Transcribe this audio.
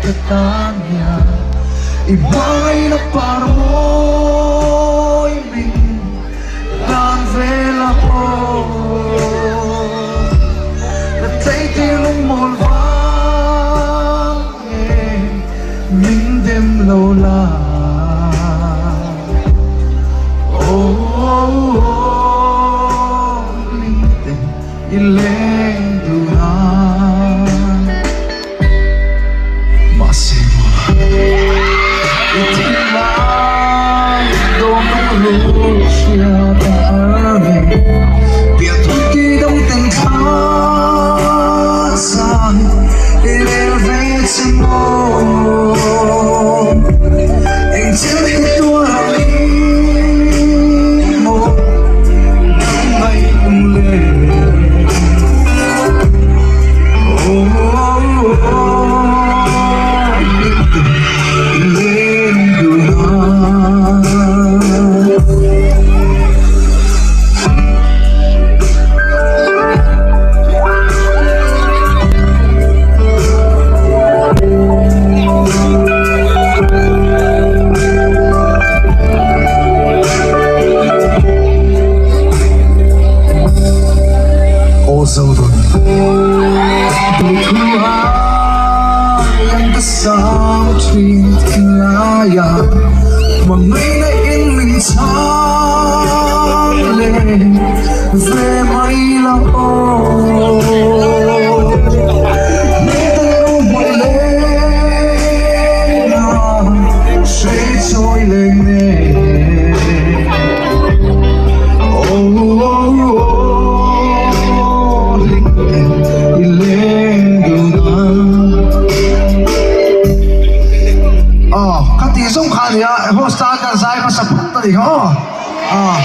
ka tan hian i hmangaihna par mawi min hlan vel a aw. Ka tleitir lungmawl vang nge min dem lo la. Aw lingte i leng dun a. Mahse maw i thil lai dawn lung lu hriat a har ve. Piah thut ti dam ten thla zai i rel ve che maw. Eng thil hi tuar ang i maw nang ngaih le. Aw Zodun, duhthu ai an ka sang thin thinlai a, hmangaihna in min chhang le ve mai la aw. Hmel hmuh leng a, hre chawi leng nen. Aw ka tih zawng kha a nia host tan kan zai hmasa phawt a ni kha aw.